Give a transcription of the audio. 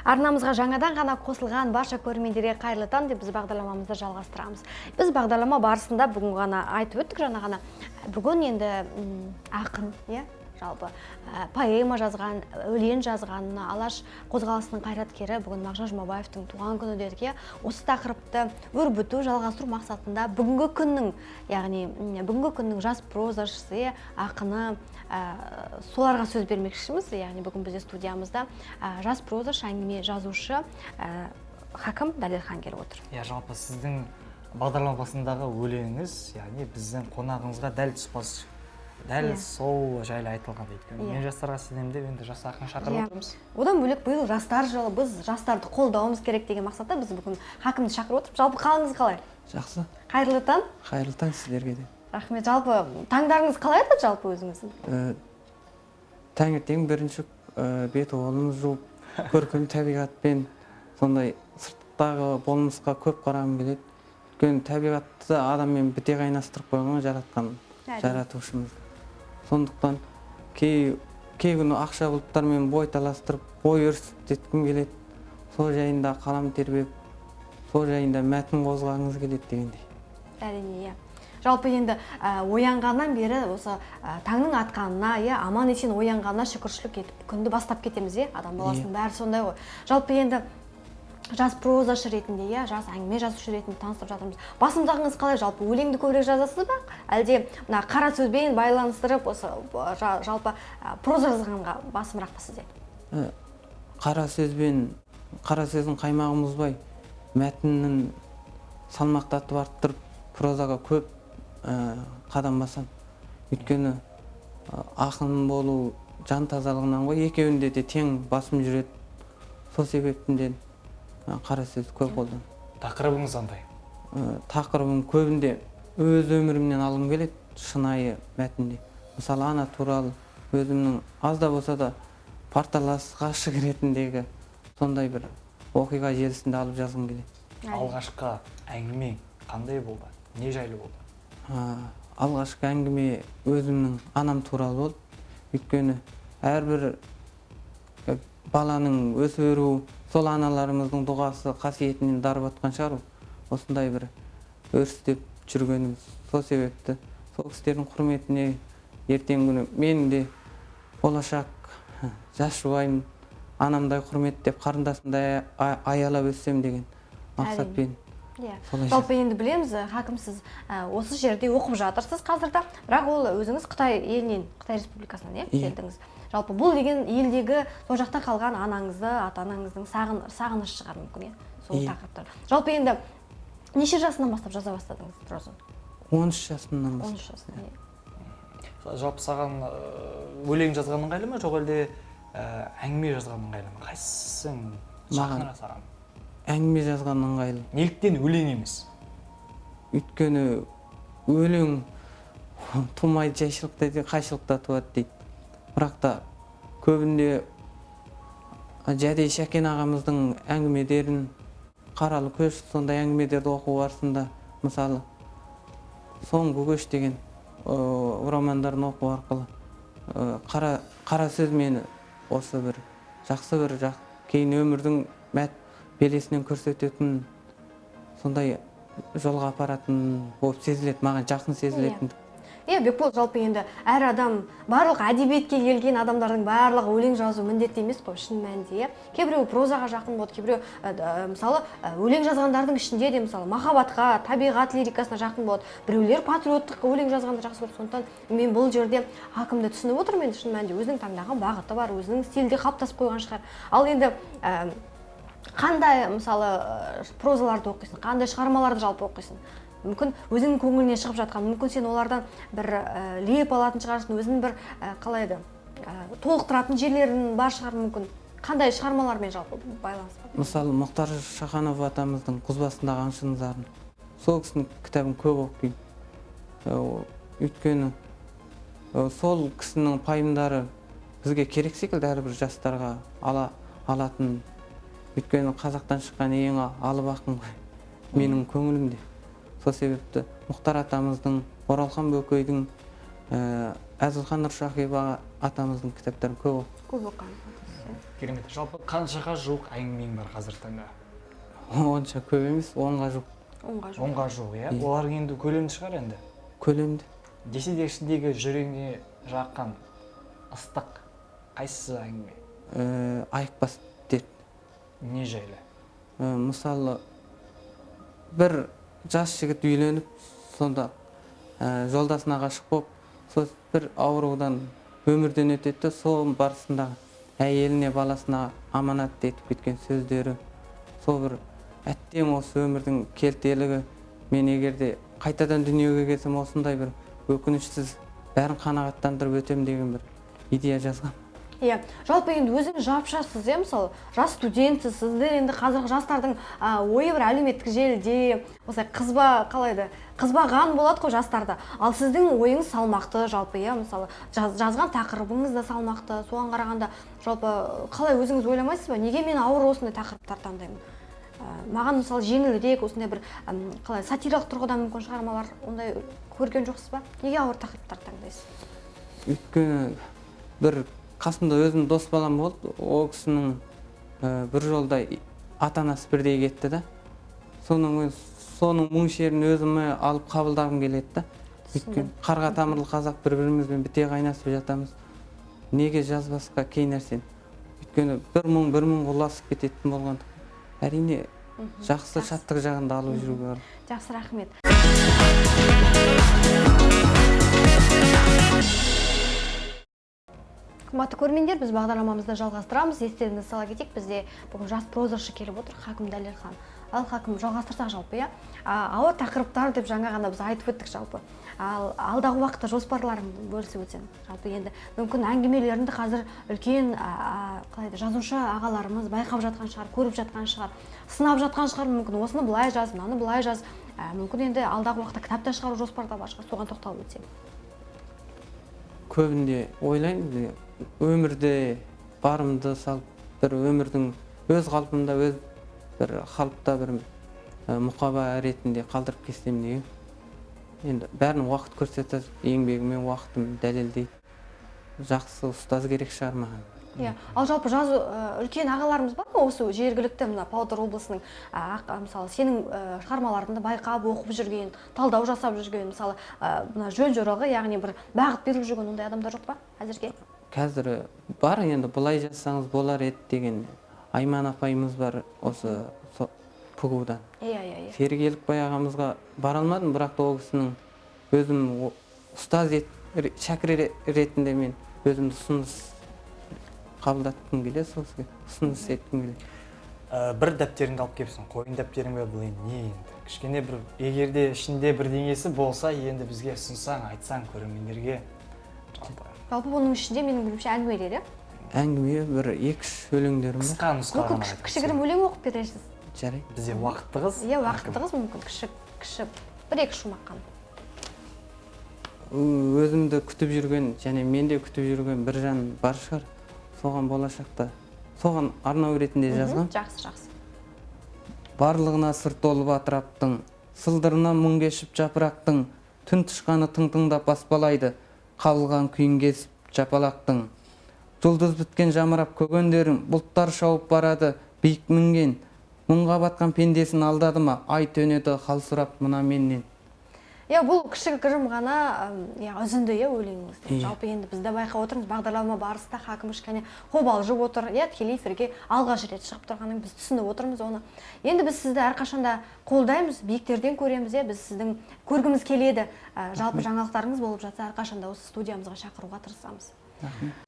Арнамызға жаңадан ғана қосылған барша көрермендерге қайырлы таң деп біз бағдарламамызды жалғастырамыз. Біз бағдарлама барысында бүгін ғана айтып өттік, жаңа ғана бүгін енді ақын, иә, жалпы поэма жазған, өлең жазған, мына Алаш қозғалысының қайраткері бүгін Мағжан Жұмабаевтың туған күні дедік, иә. Осы тақырыпты өрбіту, жалғастыру мақсатында бүгінгі күннің, яғни бүгінгі күннің жас прозашысы, иә, ақыны, соларға сөз бермекшіміз. Яғни бүгін бізде студиямызда жас прозашы, әңгіме жазушы Хакім Дәлелхан келіп отыр. Иә, жалпы сіздің бағдарлама басындағы өлеңіңіз, яғни біздің қонағыңызға дәл тұспас, дәл сол жайлы айтылған. Өйткені мен жастарға сенемін деп енді жас ақын шақырып отырмыз. Одан бөлек биыл жастар жылы, біз жастарды қолдауымыз керек деген мақсатта біз бүгін Хакімді шақырып отырмыз. Жалпы қалыңыз қалай? Жақсы. Қайырлы таң. Қайырлы таң сіздерге де. Рахмет. Жалпы таңдарыңыз қалай өтті, жалпы өзіңіздің? Таңертең бірінші бет қолымыз жуып, көркем табиғатпен, сондай сырттағы болмысқа көп қарағым келеді. Өйткені табиғатты адаммен біте қайнастырып қойған жаратқан жаратушымыз. Сондықтан кей күні ақша бұлттармен бой таластырып, бой өрістеткім келеді. Сол жайында қалам тербеп, сол жайында мәтін қозғағыңыз келеді дегендей. Әрине, иә. Жалпы енді оянғаннан бері осы таңның атқанына, иә, аман есен оянғанына шүкіршілік етіп күнді бастап кетеміз, иә, адам баласының бәрі сондай ғой. Жалпы енді жас прозашы ретінде, иә, жас әңгіме жазушы ретінде таныстырып жатырмыз. Басымдығыңыз қалай, жалпы өлеңді көбірек жазасыз ба, әлде мына қара сөзбен байланыстырып осы жалпы проза жазғанға басымырақ па сізде? Қара сөзбен, қара сөздің қаймағын бұзбай, мәтіннің салмақтатып арттырып, прозаға көп қадам басам. Өйткені ақын болу жан тазалығынан ғой, екеуінде де тең басым жүреді. Сол себептен қара сөз көп қолданамын. Тақырыбыңыз қандай? Тақырыбым көбінде өз өмірімнен алғым келеді, шынайы мәтінде. Мысалы, ана туралы өзімнің аз да болса да парталас ғашық ретіндегі сондай бір оқиға желісінде алып жазғым келеді. Алғашқы әңгіме қандай болды? Не жайлы болды? Алғашқы әңгіме өзімнің анам туралы болды. Өйткені әрбір баланың өсіп өру сол аналарымыздың дұғасы, қасиетінен дарып атқан шығар ол. Осындай бір өрістеп жүргеніміз. Сол себепті сол кісілердің құрметіне ертеңгі күні менің де болашақ жас жұбайым анамдай құрметтеп, қарындасымдай аялап өссем деген мақсатпен. Солай. Жалпы енді білеміз, Хакім, сіз осы жерде оқып жатырсыз қазірде, бірақ ол өзіңіз Қытай елінен, Қытай Республикасынан, иә, Иә. келдіңіз. Жалпы бұл деген елдегі сол жақта қалған анаңызды, ата анаңыздың сағынышы шығар мүмкін, иә, сол Иә. тақырыптар. Жалпы енді неше жасынан бастап жаза бастадыңыз прозаны? 13 жасымнан Он бастап. үш жасынан, иә. Жалпы саған өлең жазған ыңғайлы ма, жоқ әлде әңгіме жазған ыңғайлы ма? Қайсысың Маған жақынырақ саған? әңгіме жазған ыңғайлы. Неліктен өлең емес? Өйткені өлең тумайды жайшылықта дейді, қайшылықта туады дейді. Бірақ та көбінде Жәдей Шәкен ағамыздың әңгімелерін, Қаралы көш, сондай әңгімелерді оқу барысында, мысалы, Соңғы көш деген романдарын оқу арқылы қара сөз мені осы бір жақсы бір кейін өмірдің мәт белесінен көрсететін, сондай жолға апаратын болып сезіледі, маған жақын сезілетін. Иә, Бекбол, жалпы енді әр адам, барлық әдебиетке келген адамдардың барлығы өлең жазу міндетті емес қой шын мәнінде, иә. Кейбіреуі прозаға жақын болады, кейбіреу, мысалы, өлең жазғандардың ішінде де, мысалы, махаббатқа, табиғат лирикасына жақын болады, біреулер патриоттық өлең жазғанды жақсы көреді. Сондықтан мен бұл жерде Хакімді түсініп отырмын. Енді шын мәнінде өзінің таңдаған бағыты бар, өзінің стилі қалыптасып қойған шығар. Ал енді қандай, мысалы, прозаларды оқисың, қандай шығармаларды жалпы оқисың? Мүмкін өзіңнің көңіліне шығып жатқан, мүмкін сен олардан бір леп алатын шығарсың, өзің бір, қалай еді, толықтыратын жерлерің бар шығар мүмкін. Қандай шығармалармен жалпы байланыс бар? Мысалы, Мұхтар Шаханов атамыздың «Құз басындағы аңшының зарын», сол кісінің кітабын көп оқимын. Өйткені сол кісінің пайымдары бізге керек секілді әрбір жастарға алатын. Өйткені қазақтан шыққан ең алып ақын ғой менің көңілімде. Сол себепті Мұхтар атамыздың, Оралхан Бөкейдің Әзілхан Нұршақиев атамыздың кітаптарын көп көп оқыған. Керемет. Жалпы қаншаға жуық әңгімең бар қазіргі таңда? Онша көп емес, 10-ға жуық. 10-ға жуық. 10-ға жуық, иә. Олар енді көлемді шығар енді. Көлемді. Десе де ішіндегі жүрегіңе жаққан ыстық қайсысы әңгіме? Айықпас дерт. Не жайлы? Мысалы, бір жас жігіт үйленіп, сонда жолдасына ғашық болып, сол бір аурудан өмірден өтеді, сол барысында әйеліне, баласына аманат етіп кеткен сөздері, сол бір әттең осы өмірдің келтелігі, мен егер де қайтадан дүниеге келсем осындай бір өкінішсіз бәрін қанағаттандырып өтем деген бір идея жазған. Иә, жалпы енді өзіңіз жап-жассыз, иә, мысалы, жас студентсіз, сіздер енді қазіргі жастардың ойы бір әлеуметтік желіде, осылай қызба, қалай еді, қызбаған болады ғой жастарда. Ал сіздің ойыңыз салмақты жалпы, иә, мысалы, жазған тақырыбыңыз да салмақты. Соған қарағанда жалпы қалай өзіңіз ойламайсыз ба, неге мен ауыр осындай тақырыптар таңдаймын? Маған мысалы жеңілірек осындай бір қалай сатиралық тұрғыдан мүмкін шығармалар ондай көрген жоқсыз ба? Неге ауыр тақырыптар таңдайсыз? Өйткені бір қасымда өзім дос балам болды, ол кісінің бір жолда ата-анасы бірдей кетті да. Соның мұң шерін өзіме алып қабылдағым келеді да. Өйткені қарға тамырлы қазақ бір-бірімізбен біте қайнасып жатамыз. Неге жазбасқа кей нәрсені? Өйткені бір мұң бір мұңға ұласып кететін болғандықтан әрине жақсы шаттық жағында алып жүруге болады. Жақсы, рахмет. Қымбатты көрермендер, біз бағдарламамызды жалғастырамыз. Естеріңізге сала кетейік, бізде бүгін жас прозашы келіп отыр, Хакім Дәлелхан. Ал Хакім, жалғастырсақ жалпы, иә? Ауыр тақырыптар деп жаңа ғана біз айтып өттік жалпы. Ал алдағы уақытта жоспарларыңды бөлісіп өтсең. Жалпы енді мүмкін әңгімелеріңді қазір үлкен қалай еді, жазушы ағаларымыз байқап жатқан шығар, көріп жатқан шығар, сынап жатқан шығар, мүмкін осыны былай жаз, мынаны былай жаз. Мүмкін енді алдағы уақытта кітап та шығару жоспарда бар шығар, соған тоқталып өтсең. Көбінде ойлаймын, өмірде барымды салып, бір өмірдің өз қалпымда, өз бір қалыпта бір мұқаба ретінде қалдырып кетсем деген. Енді бәрін уақыт көрсетеді, еңбегіме уақытым дәлелдейді. Жақсы ұстаз керек шығар маған. Иә, ал жалпы жазу үлкен ағаларымыз бар ма осы жергілікті мына Павлодар облысының, мысалы, сенің шығармаларыңды байқап оқып жүрген, талдау жасап жүрген, мысалы, мына жөн жоралғы, яғни бір бағыт беріп жүрген ондай адамдар жоқ па әзірге? Қазір бар, енді былай жазсаңыз болар еді деген Айман апайымыз бар осы ПГУ-дан. Иә. Серік Елікбай ағамызға бара алмадым, бірақ та ол кісінің өзім ұстаз шәкірт ретінде мен өзімді ұсыныс қабылдатқым келеді, сол кісіге ұсыныс еткім келеді. Бір дәптеріңді алып келіпсің, қойын дәптерің бе, бұл енді не енді? Кішкене бір, егер де ішінде бірдеңесі болса, енді бізге ұсынсаң, айтсаң көрермендерге. Жалпы бұның ішінде менің білуімше әңгімелер, иә? Әңгіме бір 2-3 өлеңдерім бар. Қысқа нұсқа Мүмкін ғана айтып кішігірім өлең оқып бересіз. Жарайды. Бізде уақыт тығыз. Иә, уақыт тығыз, мүмкін кіші 1-2 шумақ қана. Өзімді күтіп жүрген және мен де күтіп жүрген бір жан бар шығар. Соған болашақта, соған арнау ретінде жазғам. Жақсы, жақсы. Барлығына сыр толып атыраптың, сылдырына мұң кешіп жапырақтың, түн тышқаны тың-тыңдап баспалайды, қалған күйін кесіп жапалақтың. Жұлдыз біткен жамырап көгендерін, бұлттар шауып барады биік мінген, мұңға батқан пендесін алдады ма, ай төнеді хал сұрап мына менен. Иә, бұл кішігірім ғана, иә, үзінді, иә, өлеңіңізде. Иә. Жалпы енді біз де байқап отырмыз, бағдарлама барысында Хакім кішкене қобалжып отыр, иә, тікелей эфирге алғаш рет шығып тұрғанын біз түсініп отырмыз оны. Енді біз сізді әрқашанда қолдаймыз, биіктерден көреміз, иә, біз сіздің көргіміз келеді. Жалпы жаңалықтарыңыз болып жатса, әрқашанда осы студиямызға шақыруға тырысамыз. Рахмет.